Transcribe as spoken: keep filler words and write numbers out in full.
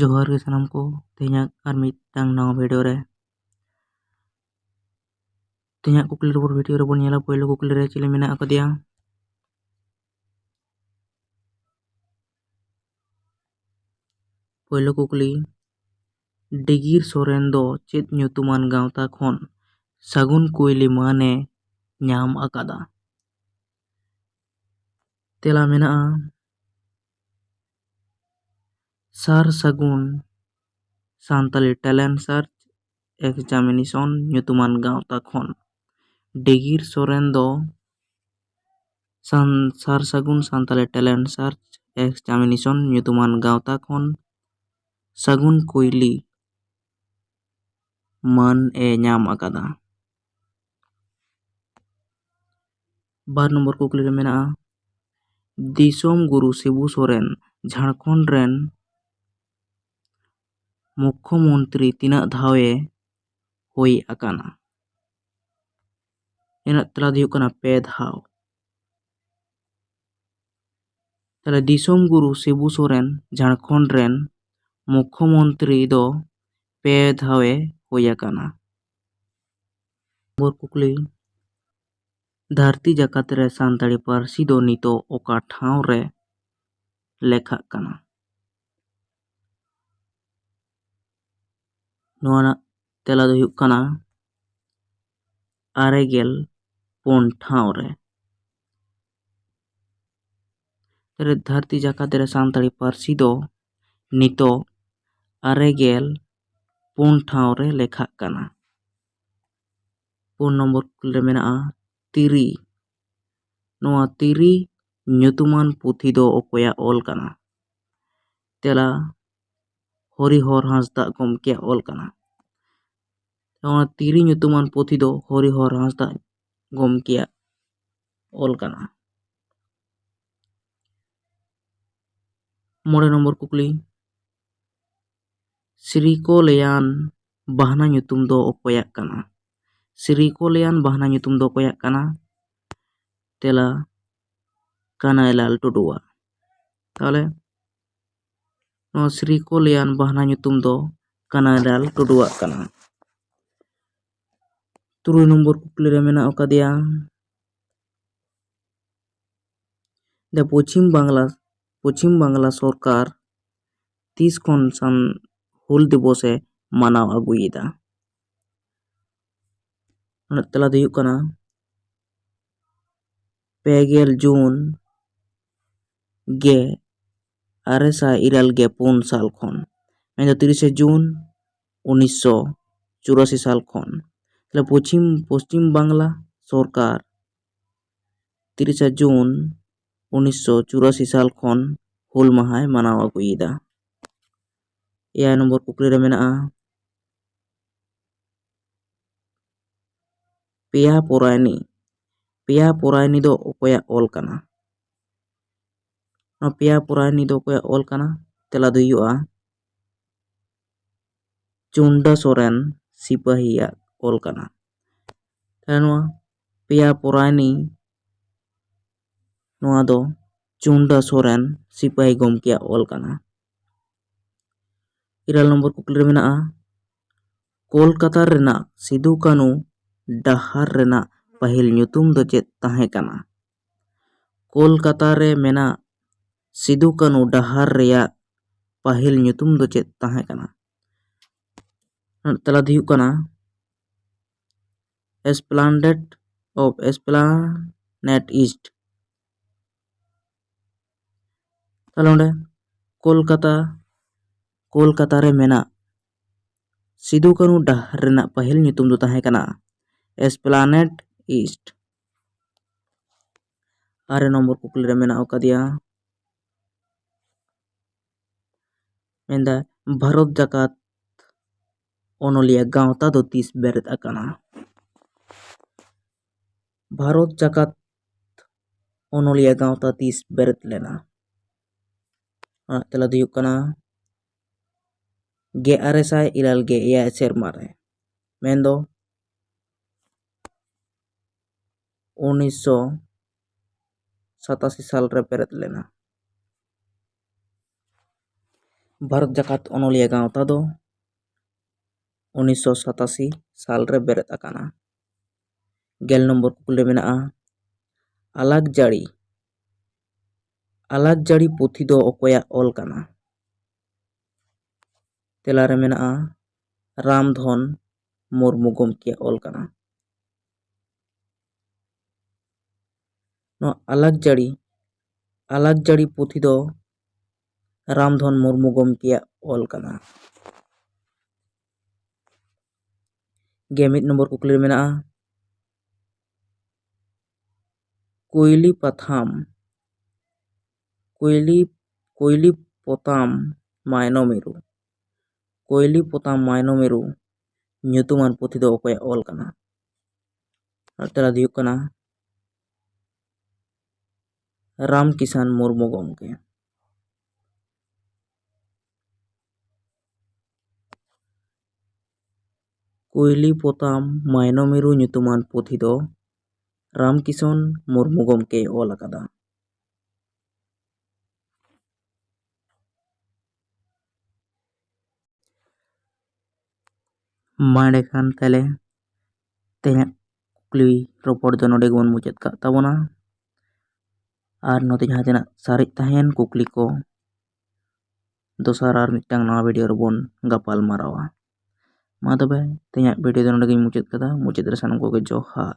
ᱡᱚᱦᱟᱨ ᱜᱮ ᱥᱟᱱᱟᱢ ᱠᱚ᱾ ᱛᱮᱦᱮᱧᱟᱜ ᱟᱨ ᱢᱤᱫᱴᱟᱝ ᱱᱟᱣᱟ ᱵᱷᱤᱰᱤᱭᱳ ᱨᱮ, ᱛᱮᱦᱮᱧᱟᱜ ᱠᱩᱠᱞᱤ ᱨᱚᱯᱚᱲ ᱵᱷᱤᱰᱤᱭᱳ ᱨᱮᱵᱚᱱ ᱧᱮᱞᱟ, ᱯᱳᱭᱞᱳ ᱠᱩᱠᱞᱤ ᱨᱮ ᱪᱮᱫ ᱢᱮᱱᱟᱜ ᱟᱠᱟᱫᱮᱭᱟ? ᱯᱳᱭᱞᱳ ᱠᱩᱠᱞᱤ, ᱰᱤᱜᱤᱨ ᱥᱚᱨᱮᱱ ᱫᱚ ᱪᱮᱫ ᱧᱩᱛᱩᱢᱟᱱ ᱜᱟᱶᱛᱟ ᱠᱷᱚᱱ ᱥᱟᱹᱜᱩᱱ ᱠᱩᱭᱞᱤ ᱢᱟᱹᱱ ᱮ ᱧᱟᱢ ᱟᱠᱟᱫᱟ? ᱛᱮᱞᱟ ᱢᱮᱱᱟᱜᱼᱟ, ᱥᱟᱨ ᱥᱟᱹᱜᱩᱱ ᱥᱟᱱᱛᱟᱞᱤ ᱴᱮᱞᱮᱱᱴ ᱥᱟᱨᱪ ᱮᱠᱡᱟᱢᱤᱱᱮᱥᱚᱱ ᱧᱩᱛᱩᱢᱟᱱ ᱜᱟᱶᱛᱟ ᱠᱷᱚᱱ ᱰᱤᱜᱤᱨ ᱥᱚᱨᱮᱱ ᱫᱚ ᱥᱟᱱ-, ᱥᱟᱨ ᱥᱟᱹᱜᱩᱱ ᱥᱟᱱᱛᱟᱞᱤ ᱴᱮᱞᱮᱱᱴ ᱥᱟᱨᱪ ᱮᱠᱡᱟᱢᱤᱱᱮᱥᱚᱱ ᱧᱩᱛᱩᱢᱟᱱ ᱜᱟᱶᱛᱟ ᱠᱷᱚᱱ ᱥᱟᱹᱜᱩᱱ ᱠᱩᱭᱞᱤ ᱢᱟᱹᱱ ᱮ ᱧᱟᱢ ᱟᱠᱟᱫᱟ᱾ ᱵᱟᱨ ᱱᱚᱢᱵᱚᱨ ᱠᱩᱠᱞᱤ ᱨᱮ ᱢᱮᱱᱟᱜᱼᱟ, ᱫᱤᱥᱚᱢ ᱜᱩᱨᱩ ᱥᱤᱵᱩ ᱥᱚᱨᱮᱱ ᱡᱷᱟᱲᱠᱷᱚᱸᱰ ᱨᱮᱱ ᱢᱩᱠᱠᱷᱚ ᱢᱚᱱᱛᱨᱤ ᱛᱤᱱᱟᱹᱜ ᱫᱷᱟᱣ ᱮ ᱦᱩᱭ ᱟᱠᱟᱱᱟ? ᱮᱱᱟᱜ ᱛᱮᱞᱟ ᱫᱚ ᱦᱩᱭᱩᱜ ᱠᱟᱱᱟ ᱯᱮ ᱫᱷᱟᱣ᱾ ᱛᱟᱦᱞᱮ ᱫᱤᱥᱚᱢ ᱜᱩᱨᱩ ᱥᱤᱵᱩ ᱥᱚᱨᱮᱱ ᱡᱷᱟᱲᱠᱷᱚᱸᱰ ᱨᱮᱱ ᱢᱩᱠᱠᱷᱚ ᱢᱚᱱᱛᱨᱤ ᱫᱚ ᱯᱮ ᱫᱷᱟᱣ ᱮ ᱦᱩᱭ ᱟᱠᱟᱱᱟ᱾ ᱱᱚᱢᱵᱚᱨ ᱠᱩᱠᱞᱤ, ᱫᱷᱟᱹᱨᱛᱤ ᱡᱟᱠᱟᱛ ᱨᱮ ᱥᱟᱱᱛᱟᱲᱤ ᱯᱟᱹᱨᱥᱤ ᱫᱚ ᱱᱤᱛᱚᱜ ᱚᱠᱟ ᱴᱷᱟᱶ ᱨᱮ ᱞᱮᱠᱷᱟᱜ ᱠᱟᱱᱟ? ᱱᱚᱣᱟ ᱨᱮᱱᱟᱜ ᱛᱮᱞᱟ ᱫᱚ ᱦᱩᱭᱩᱜ ᱠᱟᱱᱟ ᱟᱨᱮ ᱜᱮᱞ ᱯᱩᱱ ᱴᱷᱟᱶ ᱨᱮ᱾ ᱨᱮ ᱫᱷᱟᱹᱨᱛᱤ ᱡᱟᱠᱟᱛ ᱨᱮ ᱥᱟᱱᱛᱟᱲᱤ ᱯᱟᱹᱨᱥᱤ ᱫᱚ ᱱᱤᱛᱚᱜ ᱟᱨᱮ ᱜᱮᱞ ᱯᱩᱱ ᱴᱷᱟᱶ ᱨᱮ ᱞᱮᱠᱷᱟᱜ ᱠᱟᱱᱟ᱾ ᱯᱩᱱ ᱱᱚᱢᱵᱚᱨ ᱠᱩᱠᱞᱤ ᱨᱮ ᱢᱮᱱᱟᱜᱼᱟ ᱛᱤᱨᱤ᱾ ᱱᱚᱣᱟ ᱛᱤᱨᱤ ᱧᱩᱛᱩᱢᱟᱱ ᱯᱩᱛᱷᱤ ᱫᱚ ᱚᱠᱚᱭᱟᱜ ᱚᱞ ᱠᱟᱱᱟ? ᱛᱮᱞᱟ, ᱦᱚᱨᱤᱦᱚᱨ ᱦᱟᱸᱥᱫᱟᱜ ᱜᱚᱢᱠᱮᱭᱟᱜ ᱚᱞ ᱠᱟᱱᱟ᱾ ᱱᱚᱣᱟ ᱛᱤᱨᱤ ᱧᱩᱛᱩᱢᱟᱱ ᱯᱩᱛᱷᱤ ᱫᱚ ᱦᱚᱨᱤᱦᱚᱨ ᱦᱟᱸᱥᱫᱟᱜ ᱜᱚᱢᱠᱮᱭᱟᱜ ᱚᱞ ᱠᱟᱱᱟ᱾ ᱢᱚᱬᱮ ᱱᱚᱢᱵᱚᱨ ᱠᱩᱠᱞᱤ, ᱥᱨᱤᱠᱚᱞᱭᱟᱱ ᱵᱟᱦᱱᱟ ᱧᱩᱛᱩᱢ ᱫᱚ ᱚᱠᱚᱭᱟᱜ ᱠᱟᱱᱟ? ᱥᱨᱤᱠᱚᱞᱭᱟᱱ ᱵᱟᱦᱱᱟ ᱧᱩᱛᱩᱢ ᱫᱚ ᱚᱠᱚᱭᱟᱜ ᱠᱟᱱᱟ? ᱛᱮᱞᱟ, ᱠᱟᱱᱟᱭᱞᱟᱞ ᱴᱩᱰᱩᱣᱟᱜ᱾ ᱛᱟᱦᱚᱞᱮ ᱱᱚᱣᱟ ᱥᱨᱤ ᱠᱚᱞᱭᱟᱱ ᱵᱟᱦᱱᱟ ᱧᱩᱛᱩᱢ ᱫᱚ ᱠᱟᱱᱟᱭᱞᱟᱞ ᱴᱩᱰᱩᱣᱟᱜ ᱠᱟᱱᱟ᱾ ᱛᱩᱨᱩᱭ ᱱᱚᱢᱵᱚᱨ ᱠᱩᱠᱞᱤ ᱨᱮ ᱢᱮᱱᱟᱜ ᱟᱠᱟᱫᱮᱭᱟ, ᱫᱟ ᱯᱚᱪᱷᱤᱢ ᱵᱟᱝᱞᱟ, ᱯᱚᱪᱷᱤᱢ ᱵᱟᱝᱞᱟ ᱥᱚᱨᱠᱟᱨ ᱛᱤᱥ ᱠᱷᱚᱱ ᱥᱟᱱ ᱦᱩᱞ ᱫᱤᱵᱚᱥ ᱮ ᱢᱟᱱᱟᱣ ᱟᱹᱜᱩᱭᱮᱫᱟ? ᱚᱱᱟ ᱛᱮᱞᱟ ᱫᱚ ᱦᱩᱭᱩᱜ ᱠᱟᱱᱟ ᱯᱮ ᱜᱮᱞ ᱡᱩᱱ ᱜᱮ ᱟᱨᱮ ᱥᱟᱭ ᱤᱨᱟᱹᱞ ᱜᱮ ᱯᱩᱱ ᱥᱟᱞ ᱠᱷᱚᱱ, ᱢᱮᱱᱫᱚ ᱛᱤᱨᱤᱥᱮ ᱡᱩᱱ ᱩᱱᱤᱥᱥᱚ ᱪᱩᱨᱟᱥᱤ ᱥᱟᱞ ᱠᱷᱚᱱ᱾ ᱛᱟᱦᱞᱮ ᱯᱚᱪᱷᱤᱢ, ᱯᱚᱪᱷᱤᱢ ᱵᱟᱝᱞᱟ ᱥᱚᱨᱠᱟᱨ ᱛᱤᱨᱤᱥᱟ ᱡᱩᱱ ᱩᱱᱤᱥᱥᱚ ᱪᱩᱨᱟᱥᱤ ᱥᱟᱞ ᱠᱷᱚᱱ ᱦᱩᱞ ᱢᱟᱦᱟᱭ ᱢᱟᱱᱟᱣ ᱟᱹᱜᱩᱭᱮᱫᱟ᱾ ᱮᱭᱟᱭ ᱱᱚᱢᱵᱚᱨ ᱠᱩᱠᱞᱤ ᱨᱮ ᱢᱮᱱᱟᱜᱼᱟ, ᱯᱮᱭᱟ ᱯᱚᱨᱟᱭᱱᱤ, ᱯᱮᱭᱟ ᱯᱚᱨᱟᱭᱱᱤ ᱫᱚ ᱚᱠᱚᱭᱟᱜ ᱚᱞ ᱠᱟᱱᱟ? ᱱᱚᱣᱟ ᱯᱮᱭᱟ ᱯᱚᱨᱟᱭᱱᱤ ᱫᱚ ᱚᱠᱚᱭᱟᱜ ᱚᱞ ᱠᱟᱱᱟ? ᱛᱮᱞᱟ ᱫᱚ ᱦᱩᱭᱩᱜᱼᱟ ᱪᱩᱱᱰᱟ ᱥᱚᱨᱮᱱ ᱥᱤᱯᱟᱹᱦᱤᱭᱟᱜ ᱚᱞ ᱠᱟᱱᱟ᱾ ᱛᱟᱦᱞᱮ ᱱᱚᱣᱟ ᱯᱮᱭᱟ ᱯᱚᱨᱟᱭᱱᱤ, ᱱᱚᱣᱟ ᱫᱚ ᱪᱩᱱᱰᱟ ᱥᱚᱨᱮᱱ ᱥᱤᱯᱟᱹᱦᱤ ᱜᱚᱢᱠᱮᱭᱟᱜ ᱚᱞ ᱠᱟᱱᱟ᱾ ᱤᱨᱟᱹᱞ ᱱᱚᱢᱵᱚᱨ ᱠᱩᱠᱞᱤ ᱨᱮ ᱢᱮᱱᱟᱜᱼᱟ, ᱠᱳᱞᱠᱟᱛᱟ ᱨᱮᱱᱟᱜ ᱥᱤᱫᱩ ᱠᱟᱹᱱᱩ ᱰᱟᱦᱟᱨ ᱨᱮᱱᱟᱜ ᱯᱟᱹᱦᱤᱞ ᱧᱩᱛᱩᱢ ᱫᱚ ᱪᱮᱫ ᱛᱟᱦᱮᱸ ᱠᱟᱱᱟ? ᱠᱳᱞᱠᱟᱛᱟ ᱨᱮ ᱢᱮᱱᱟᱜ ᱥᱤᱫᱩ ᱠᱟᱹᱱᱩ ᱰᱟᱦᱟᱨ ᱨᱮᱭᱟᱜ ᱯᱟᱹᱦᱤᱞ ᱧᱩᱛᱩᱢ ᱫᱚ ᱪᱮᱫ ᱛᱟᱦᱮᱸ ᱠᱟᱱᱟ? ᱛᱮᱞᱟ ᱫᱚ ᱦᱩᱭᱩᱜ ᱠᱟᱱᱟ Esplanade of Esplanade East᱾ ᱛᱟᱦᱞᱮ ᱚᱸᱰᱮ ᱠᱳᱞᱠᱟᱛᱟ, ᱠᱳᱞᱠᱟᱛᱟ ᱨᱮ ᱢᱮᱱᱟᱜ ᱥᱤᱫᱩ ᱠᱟᱹᱱᱩ ᱰᱟᱦᱟᱨ ᱨᱮᱱᱟᱜ ᱯᱟᱹᱦᱤᱞ ᱧᱩᱛᱩᱢ ᱫᱚ ᱛᱟᱦᱮᱸ ᱠᱟᱱᱟ Esplanade East᱾ ᱟᱨᱮ ᱱᱚᱢᱵᱚᱨ ᱠᱩᱠᱞᱤ ᱨᱮ ᱢᱮᱱᱟᱜ ᱟᱠᱟᱫᱮᱭᱟ, ᱢᱮᱱᱫᱟ, ᱵᱷᱟᱨᱚᱛ ᱡᱟᱠᱟᱛ ᱚᱱᱚᱞᱤᱭᱟᱹ ᱜᱟᱶᱛᱟ ᱫᱚ ᱛᱤᱥ ᱵᱮᱨᱮᱫ ᱟᱠᱟᱱᱟ? ᱵᱷᱟᱨᱚᱛ ᱡᱟᱠᱟᱛ ᱚᱱᱚᱞᱤᱭᱟᱹ ᱜᱟᱶᱛᱟ ᱛᱤᱥ ᱵᱮᱨᱮᱫ ᱞᱮᱱᱟ? ᱚᱱᱟ ᱛᱮᱞᱟ ᱫᱚ ᱦᱩᱭᱩᱜ ᱠᱟᱱᱟ ᱜᱮᱞ ᱟᱨᱮ ᱥᱟᱭ ᱤᱨᱟᱹᱞ ᱜᱮᱞ ᱮᱭᱟᱭ ᱥᱮᱨᱢᱟ ᱨᱮ, ᱢᱮᱱᱫᱚ ᱩᱱᱤᱥᱥᱚ ᱥᱟᱛᱟᱥᱤ ᱥᱟᱞ ᱨᱮ ᱵᱮᱨᱮᱫ ᱞᱮᱱᱟ᱾ ᱵᱷᱟᱨᱚᱛ ᱡᱟᱠᱟᱛ ᱚᱱᱚᱞᱤᱭᱟᱹ ᱜᱟᱶᱛᱟ ᱫᱚ ᱩᱱᱤᱥᱥᱚ ᱥᱟᱛᱟᱥᱤ ᱥᱟᱞ ᱨᱮ ᱵᱮᱨᱮᱫ ᱟᱠᱟᱱᱟ᱾ ᱜᱮᱞ ᱱᱚᱢᱵᱚᱨ ᱠᱩᱠᱞᱤ ᱨᱮ ᱢᱮᱱᱟᱜᱼᱟ, ᱟᱞᱟᱠᱡᱟᱹᱲᱤ, ᱟᱞᱟᱠᱡᱟᱹᱲᱤ ᱯᱩᱛᱷᱤ ᱫᱚ ᱚᱠᱚᱭᱟᱜ ᱚᱞ ᱠᱟᱱᱟ? ᱛᱮᱞᱟ ᱨᱮ ᱢᱮᱱᱟᱜᱼᱟ, ᱨᱟᱢᱫᱷᱚᱱ ᱢᱩᱨᱢᱩ ᱜᱚᱢᱠᱮᱭᱟᱜ ᱚᱞ ᱠᱟᱱᱟ᱾ ᱱᱚᱣᱟ ᱟᱞᱟᱠᱡᱟᱹᱲᱤ, ᱟᱞᱟᱠᱡᱟᱹᱲᱤ ᱯᱩᱛᱷᱤ ᱫᱚ ᱨᱟᱢᱫᱷᱚᱱ ᱢᱩᱨᱢᱩ ᱜᱚᱢᱠᱮᱭᱟᱜ ᱚᱞ ᱠᱟᱱᱟ᱾ ᱜᱮ ᱢᱤᱫ ᱱᱚᱢᱵᱚᱨ ᱠᱩᱠᱞᱤ ᱨᱮ ᱢᱮᱱᱟᱜᱼᱟ, ᱠᱩᱭᱞᱤ ᱯᱟᱛᱷᱟᱢ, ᱠᱩᱭᱞᱤ, ᱠᱩᱭᱞᱤ ᱯᱚᱛᱟᱢ ᱢᱟᱭᱱᱚᱢᱤᱨᱩ, ᱠᱩᱭᱞᱤ ᱯᱚᱛᱟᱢ ᱢᱟᱭᱱᱚᱢᱤᱨᱩ ᱧᱩᱛᱩᱢᱟᱱ ᱯᱩᱛᱷᱤ ᱫᱚ ᱚᱠᱚᱭᱟᱜ ᱚᱞ ᱠᱟᱱᱟ? ᱟᱨ ᱛᱮᱞᱟ ᱫᱚ ᱦᱩᱭᱩᱜ ᱠᱟᱱᱟ ᱨᱟᱢ ᱠᱤᱥᱟᱱ ᱢᱩᱨᱢᱩ ᱜᱚᱢᱠᱮ᱾ ᱠᱩᱭᱞᱤ ᱯᱚᱛᱟᱢ ᱢᱟᱭᱱᱚᱢᱤᱨᱩ ᱧᱩᱛᱩᱢᱟᱱ ᱯᱩᱛᱷᱤ ᱫᱚ ᱨᱟᱢ ᱠᱤᱥᱟᱱ ᱢᱩᱨᱢᱩ ᱜᱚᱢᱠᱮᱭ ᱚᱞ ᱟᱠᱟᱫᱟ᱾ ᱢᱟ ᱮᱸᱰᱮᱠᱷᱟᱱ ᱛᱟᱦᱞᱮ ᱛᱮᱦᱮᱧᱟᱜ ᱠᱩᱠᱞᱤ ᱨᱚᱯᱚᱲ ᱫᱚ ᱱᱚᱰᱮ ᱜᱮᱵᱚᱱ ᱢᱩᱪᱟᱹᱫ ᱠᱟᱜ ᱛᱟᱵᱚᱱᱟ᱾ ᱟᱨ ᱱᱚᱛᱮ ᱡᱟᱦᱟᱸ ᱛᱤᱱᱟᱹᱜ ᱥᱟᱨᱮᱡ ᱛᱟᱦᱮᱸᱭᱮᱱ ᱠᱩᱠᱞᱤ ᱠᱚ, ᱫᱚᱥᱟᱨ ᱟᱨ ᱢᱤᱫᱴᱟᱝ ᱱᱟᱣᱟ ᱵᱷᱤᱰᱤᱭᱳ ᱨᱮᱵᱚᱱ ᱜᱟᱯᱟᱞ ᱢᱟᱨᱟᱣᱟ᱾ ᱢᱟ ᱛᱚᱵᱮ, ᱛᱮᱦᱮᱧᱟᱜ ᱵᱷᱤᱰᱤᱭᱳ ᱫᱚ ᱱᱚᱰᱮ ᱜᱤᱧ ᱢᱩᱪᱟᱹᱫ ᱠᱟᱫᱟ᱾ ᱢᱩᱪᱟᱹᱫ ᱨᱮ ᱥᱟᱱᱟᱢ ᱠᱚᱜᱮ ᱡᱚᱦᱟᱨ᱾